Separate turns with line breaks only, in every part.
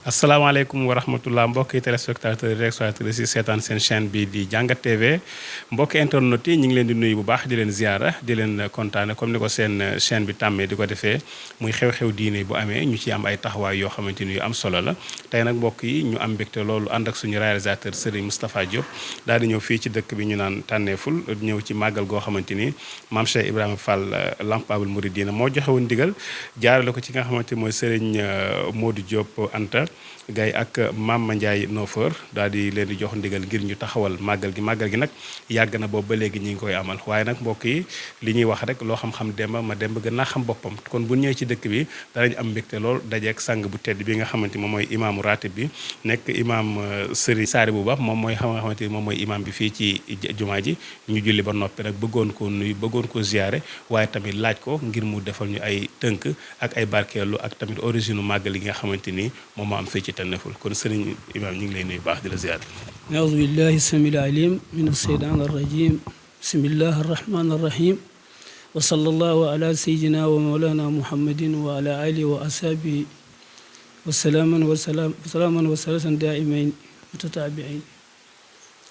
asalaamaaleykum wa rahmatullah mbokki téléspectateurs yi téléspectatrices yi seetaan seen chaîne bi di Jàngat TV mbokki internet yi ñu ngi leen di nuyu bu baax di leen ziara di leen kontaane comme ni ko seen chaîne bi tàmmee di ko defee muy xew-xew diine bu amee ñu ci am ay taxawaay yoo xamante ni yu am solo la tey nag mbokk yi ñu am mbégte loolu ànd ak suñu réalisateur Serigne Moustapha Diop daal di ñëw fii ci dëkk bi ñu naan tànneeful ñëw ci màggal goo xamante ni Mame Cheikh Ibrahima Fall Lamp Baabul Mouridina moo joxe woon ndigal jaarale ko ci nga xamante mooy Serigne Modou Diop Anta Gaye ak Mame Ndiaye Nofeur daal di leen di jox ndigal ngir ñu taxawal màggal gi nag yàgg na boobu ba léegi ñi ngi koy amal waaye nag mbokk yi li ñuy wax rek loo xam-xam demba ma demba gën naa xam boppam kon bu ñëwee ci dëkk bi danañ am mbégte lool dajeek sang bu tedd bi nga xamante moom mooy imaamu ratib bi nekk imaam Serigne Saribou Ba moom mooy xamante ni moom mooy imaam bi fii ci jumaa ji ñu julli ba noppi nag bëggoon ko nuyu bëggoon ko ziyaare waaye tamit laaj ko ngir mu defal ñu ay tënk ak ay barkeelu ak tamit origine màggal yi nga xamante ni moom moo am fii ci Tànneeful kon sëriñ imaam ñu ngi lay nuyu baax di la ziyaare.
أعوذ بالله السميع العليم من الشيطان الرجيم بسم الله الرحمن الرحيم وصلى الله على سيدنا ومولانا محمد وعلى آله وأصحابه وسلاما وسلاما دائمين متتابعين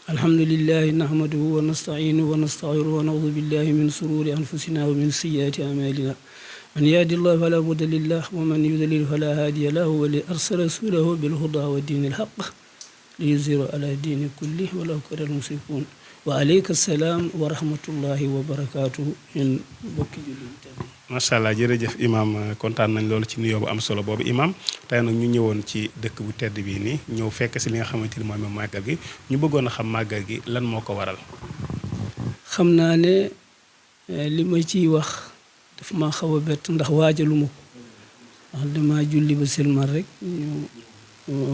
الحمد لله نحمده ونستعينه ونستغفره ونعوذ بالله من شرور أنفسنا ومن سيئات أعمالنا من يهد الله فلا مضل له ومن يضلل فلا هادي له ولأرسل رسوله بالهدى والدين الحق ليظهر على الدين كله ولو كره المشركون وعليك السلام ورحمة الله وبركاته من bokki jullit
macha allah jërëjëf imam kontaan nañ loolu ci nuyoo bu am solo boobu imam tey nag ñu ñëwoon ci dëkk bu tedd bii nii ñëw fekk si li nga xamante ni mooy màggal gi ñu bëggoon a xam màggal gi lan moo ko waral.
xam naa ne li ma ciy wax dafa ma xaw a bett ndax waajaluma ko wax dama julli ba silmal rek ñu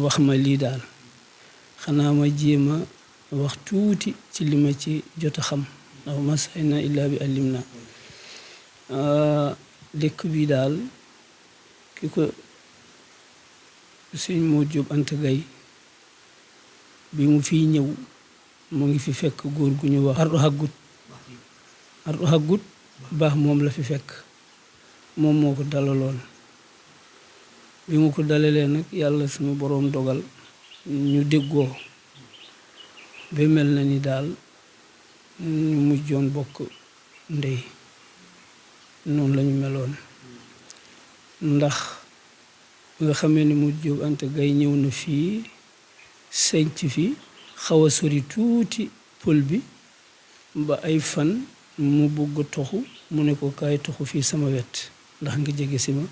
wax ma lii daal xanaa ma jéem a wax tuuti ci li ma ci jot a xam ndax ma say na illaa bi alim na dëkk bi daal ki ko Sëñ Modou Diop Anta Gaye bi mu fiy ñëw mu ngi fi fekk góor gu ñu wax ardu xaggut baax moom la fi fekk moom moo ko dalaloon bi mu ko dalalee nag yàlla suñu boroom dogal ñu déggoo ba mel na ni daal ñu mujjoon bokk ndey noonu lañu meloon ndax nga xamee ni Modou Diop Anta Gaye ñëw na fii senc fi xaw a sori tuuti pël bi ba ay fan mu bëgg toxu mu ne ko kaay toxu fii sama wet ndax nga jege si ma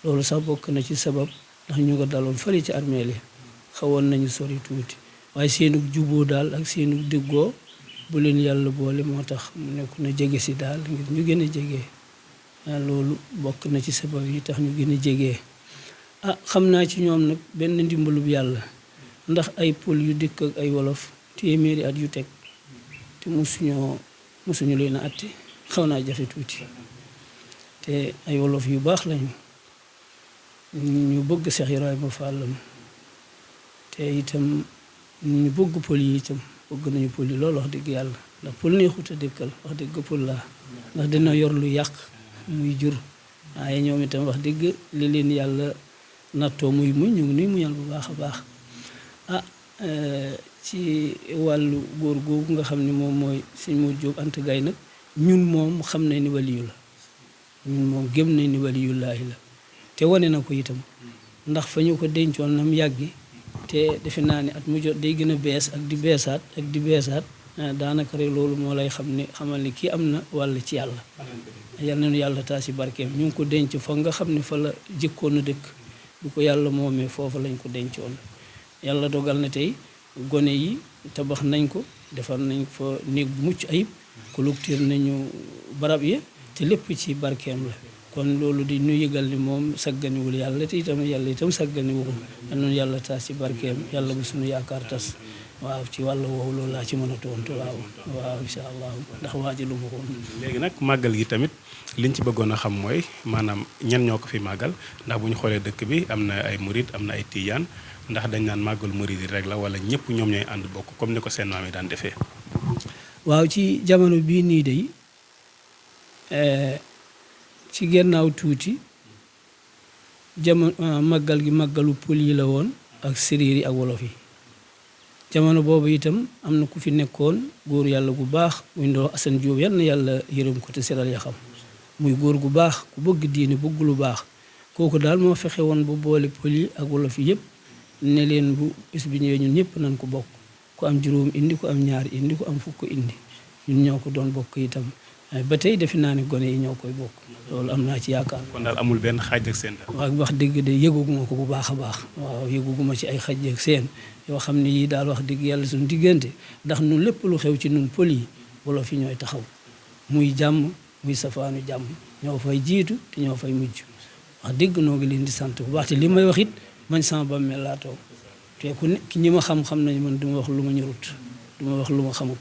loolu sax bokk na ci sabab ndax ñu nga daloon fari ci armeel yi xawoon nañu sori tuuti waaye seenug juboo daal ak seenug déggoo bu leen yàlla boole moo tax mu nekk na jege si daal ngir ñu gën a jege loolu bokk na ci sabab yi tax ñu gën a jege xam naa ci ñoom nag benn ndimbalub yàlla ndax ay pël yu dëkk ak ay wolof téeméeri at yu teg te musuñu leen a atte xaw naa jafe tuuti te ay wolof yu baax lañu ñu bëgg Seex Ibrahima Fall te itam ñu bëgg pël yi itam bëgg nañu pël yi loolu wax dëgg yàlla ndax pël neexut a dëkkal wax dëgg pël laa ndax dina yor lu yàq muy jur waaye ñoom itam wax dëgg li leen yàlla nattoo muy muñ ñu ngi nuy muñal bu baax a baax ci wàllu góor googu nga xam ne moom mooy Sëñ Modou Diop Anta Gaye nag ñun moom xam nañ ni waliyu la ñun moom gëm nañ ni waliyullaahi la te wane na ko itam ndax fa ñu ko dencoon nam yàggi te defe naa ne at mu jot day gën a bees ak di beesaat daanaka rek loolu moo lay xamal ni kii am na wàll ci yàlla yal nañu yàlla taas ci barkeem ñu ngi ko denc fa nga xam ne fa la jëkkoon a dëkk bu ko yàlla moomee foofa lañ ko dencoon yàlla dogal na tey gone yi tabax nañ ko defar nañ fa néeg bu mucc ayib clôture nañu barab yi te lépp ci barkeem la kon loolu di ñu yëgal ni moom sagganiwul yàlla te itam yàlla itam sagganiwu ko yal nañu yàlla taas ci barkeem yàlla bu suñu yaakaar tas waaw ci wàll woowu loolu laa ci mën a tontu waaw incha allah ndax waajalu ma ko
léegi nag màggal gi tamit liñ ci bëggoon a xam mooy maanaam ñen ñoo ko fi màggal ndax bu ñu xoolee dëkk bi am na ay murit am na ay tijaan ndax dañ naan màggal murit yi rek la wala ñëpp ñoom ñooy ànd bokk comme ni ko seen maam yi daan defee.
waaw ci jamono bii nii day ci gennaaw tuuti jamono màggal gi màggalu pël yi la woon ak séréer yi ak wolof yi jamono boobu itam am na ku fi nekkoon góor yàlla gu baax muy ndoo Assane Diop yal na yàlla yërëm ko te seral ya xam muy góor gu baax ku bëgg diine bëgg lu baax kooku daal moo fexe woon ba boole pël yi ak wolof yi yëpp ne leen bu bis bi ñëwee ñun ñëpp nañ ko bokk ku am juróom indi ku am ñaar indi ku am fukk indi ñun ñoo ko doon bokk itam ba tey defe naa ne gone yi ñoo koy bokk loolu am naa ci yaakaar.
kon daal amul benn xaaj ak seen daal.
waaw wax dëgg de yëguguma ko bu baax a baax waaw yëguguma ci ay xaj ak seen yoo xam ne yii daal wax dëgg yàlla suñu diggante ndax ñun lépp lu xew ci ñun pël yi wolof yi ñooy taxaw muy jàmm muy safaanu jàmm ñoo fay jiitu te ñoo fay mujj wax dëgg noo ngi leen di sant bu baax te li may wax it man sama bàmmeel laa toog te ku nekk ñi ma xam-xam nañu man du ma wax lu ma ñorut du ma wax lu ma xamut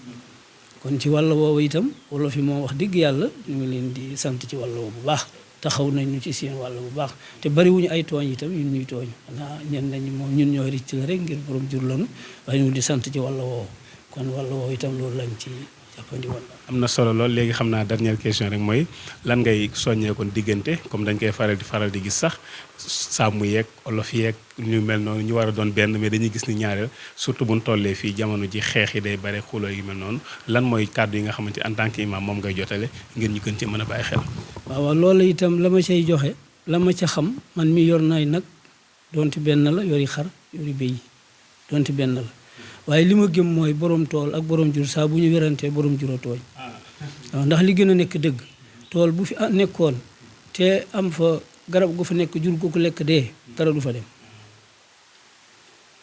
kon ci wàll woowu itam wolof yi moom wax dëgg yàlla ñu ngi leen di sant ci wàll woowu bu baax taxaw nañ ñu ci seen wàll bu baax te bariwuñu ay tooñ itam ñun ñuy tooñ xanaa ñen nañu moom ñun ñooy ricc la rek ngir borom jur lanu waaye ñu di sant ci wàll woowu kon wàll woowu itam loolu lañ ci jàppandi woon.
am na solo lool léegi xam naa dernière question rek mooy lan ngay soññee kon diggante comme dañ koy faral di gis sax sàmm yeeg olof yeeg ñu mel noonu ñu war a doon benn mais dañuy gis ni ñaareel surtout bu ñu tollee fii jamono ji xeex yi day bare xuloo yu mel noonu lan mooy kàddu yi nga xamante en tant que imam moom ngay jotale ngir ñu gën ci mën a bàyyi xel.
waaw loolu itam la ma cay joxe la ma ca xam man mi yor naay nag donte benn la yori xar yori béy donte benn la waaye li ma gëm mooy borom tool ak borom jur saa bu ñu werantee borom jur a tooñ waaw ndax li gën a nekk dëgg tool bu fi nekkoon te am fa garab gu fa nekk jur gu ko lekk dee dara du fa dem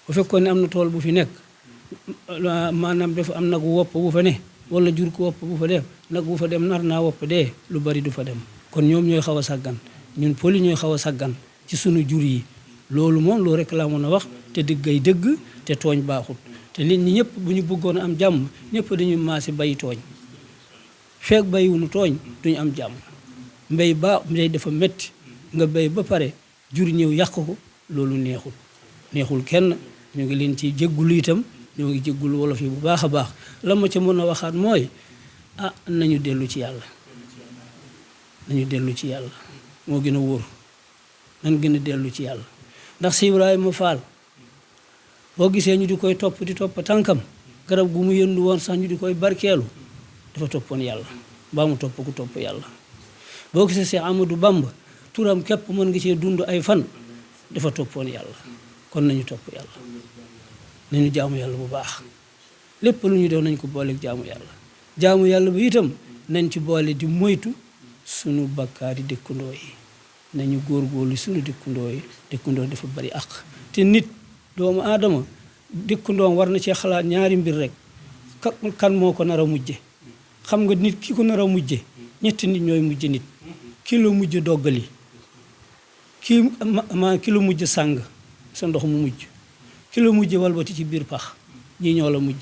bu fekkoon ne am na tool bu fi nekk maanaam dafa am nag wopp bu fa ne wala jur ko wopp bu fa dem nag bu fa dem nar naa wopp dee lu bari du fa dem kon ñoom ñooy xaw a sàggan ñun poli ñooy xaw a sàggan ci sunu jur yi loolu moom loolu rek laa mën a wax te dëggay dëgg te tooñ baaxut te nit ñi ñëpp bu ñu bëggoon a am jàmm ñëpp dañuy maase bay tooñ feek bayiwunu tooñ duñu am jàmm mbéy dafa métti nga béy ba pare jur ñëw yàq ko loolu neexul kenn ñu ngi leen ci jéggulu itam ñoo ngi jéggulu wolof yi bu baax a baax la ma ca mën a waxaat mooy nañu dellu ci yàlla moo gën a wóor nan gën a dellu ci yàlla ndax si Ibrahima Fall boo gisee ñu di koy topp tànkam garab gu mu yëndu woon sax ñu di koy barkeelu dafa toppoon yàlla mbaa mu topp ku topp yàlla boo gisee Cheikh Amadou Bamba turam képp mën nga cee dund ay fan dafa toppoon yàlla kon nañu topp yàlla nañu jaamu yàlla bu baax lépp lu ñu def nañ ko booleeg jaamu yàlla bi itam nañ ci boole di moytu sunu bakkaari dëkkandoo yi nañu góorgóorlu sunu dëkkandoo dafa bari àq te nit doomu aadama dëkkandoom war na cee xalaat ñaari mbir rek kan moo ko nar a mujje xam nga nit ki ko nar a mujje ñetti nit ñooy mujje nit ki la mujj doggali ki la mujj sàng sa ndox mu mujj ki la mujj walbati ci biir pax ñii ñoo la mujj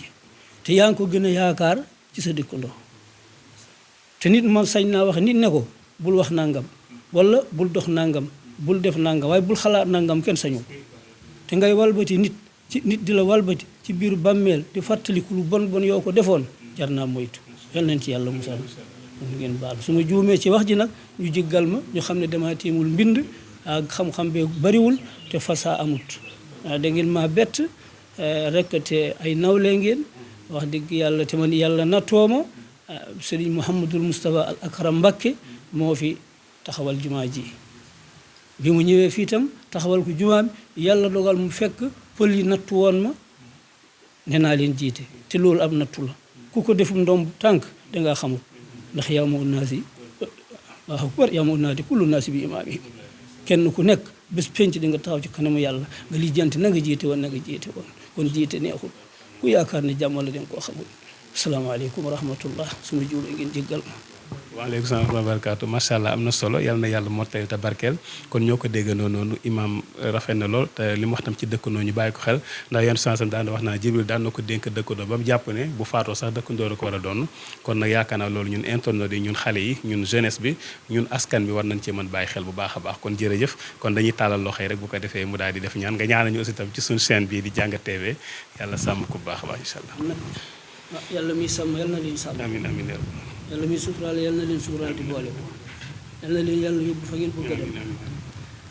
te yaa ngi ko gën a yaakaar ci sa dëkkandoo te nit man sañ naa wax nit ne ko bul wax nangam wala bul dox nangam bul def nangam waaye bul xalaat nangam kenn sañu te ngay walbati nit di la walbati ci biir bàmmeel di fàttaliku lu bon yoo ko defoon jar naa moytu yal nañ ci yàlla musal ngeen baal su ma juumee ci wax ji nag ñu jéggal ma ñu xam ne dama tiimul mbind ak xam-xam bee bariwul te fasaa amut da ngeen maa bett rek te ay nawle ngeen wax dëgg yàlla te man yàlla nattooma Sëriñ Mouhamadul Moustapha al Akram Mbakke moo fi taxawal jumaa ji bi mu ñëwee fii itam taxawal ko jumaa bi yàlla dogal mu fekk pël yi nattu woon ma ne naa leen jiite te loolu ab nattu la ku ko defum ndomb tànk dangaa xamul ndax yaa moo naasi waaw akbar yaa moo naati kullu naasi bi imaam yi kenn ku nekk bés penc di nga taxaw ci kanamu yàlla nga lijjanti na nga jiite woon kon jiite neexul ku yaakaar ne jàmm la den koo xamul asalaamaaleykum wa rahmatullah suma juulo ngeen jéggal ma
waaleykum salaam wa barakaatu macha allah am na solo yal na yàlla mottali te barkeel kon ñoo ko déggandoo noonu imaam rafet na lool te li mu wax tam ci dëkkandoo ñu bàyyi ko xel ndax yenn sansam daan wax naa Jibril daan na ko dénk dëkkandoo ba mu jàpp ne bu faatoo sax dëkkandoo la ko war a doon kon nag yaakaar naa loolu ñun internautes yi ñun xale yi ñun jeunesse bi ñun askan bi war nañ cee mën bàyyi xel bu baax a baax kon jërëjëf kon dañuy tàllal loxo yi rek bu ko defee mu daal di def ñaan nga ñaanal ñu aussi tam ci suñu chaîne bii di Jàngat TV yàlla sàmm ko bu baax a baax incha allah
yàlla mi sàmm yàlla na leen sàmm
amiin amiin
yàlla mi suturaal yàlla na leen suturaal di boole ko yàlla na leen yàlla yóbbu fa ngeen bëgg a dem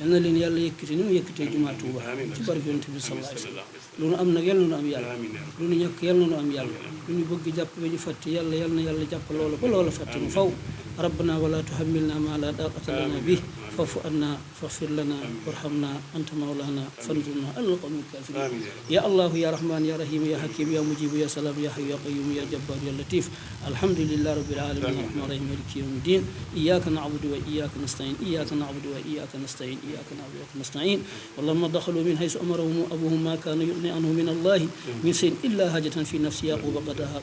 yal na leen yàlla yëkkati ni mu yëkkatee jumaa Tuuba ci barke yonent bi sallallahu alayhi wa sallam lu nu am nag yal na nu am yàlla lu nu ñàkk yal na nu am yàlla lu ñu bëgg jàpp ba ñu fàtte yàlla yal na yàlla jàpp loola ba loola fàtte nu faw rabbana wala tuhammilna ma la taqata lana bi fa'fu anna faghfir lana warhamna anta mawlana fanzurna alal qawmil kafirin ya allah ya rahman ya rahim ya hakim ya mujib ya salam ya hayyu ya qayyum ya jabbar ya latif alhamdulillahi rabbil alamin arrahmanir rahim maliki yawmiddin iyyaka na'budu wa iyyaka nasta'in iyyaka na'budu wa iyyaka nasta'in iyyaka na'budu wa iyyaka nasta'in wallamma dakhalu min haythu amarahum abuhum ma kana yughni anhu min allah min shay'in illa hajatan fi nafsi yaqub qadaha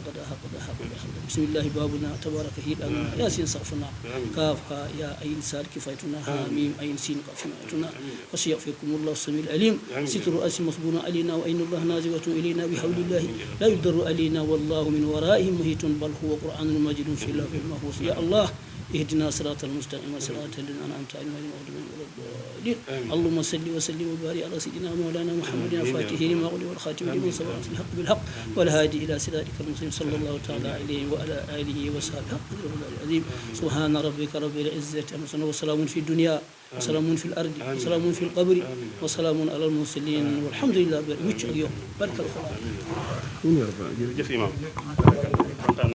bismillah babuna tabaraka hidana yasin saqfuna kafha ya ayin sad kifaytuna ميم أين سين قافنا وسيغفركم الله السميع العليم ستر أس مصبون علينا وأين الله نازغة إلينا بحول الله لا يضر علينا والله من ورائهم محيط بل هو قرآن مجيد في اللوح المحفوظ يا الله اهدنا صراط المستقيم صراط الذين أنعمت عليهم غير المغضوب عليهم ولا الضالين اللهم صل وسلم وبارك على سيدنا مولانا محمد الفاتح لما أغلق والخاتم لما سبق الحق بالحق والهادي إلى صراطك المستقيم صلى الله تعالى عليه وعلى آله وصحبه العظيم سبحان ربك رب العزة عما يصفون وسلام في الدنيا وسلام في الأرض وسلام في القبر وسلام على المرسلين والحمد لله بالوجه اليوم بارك الله.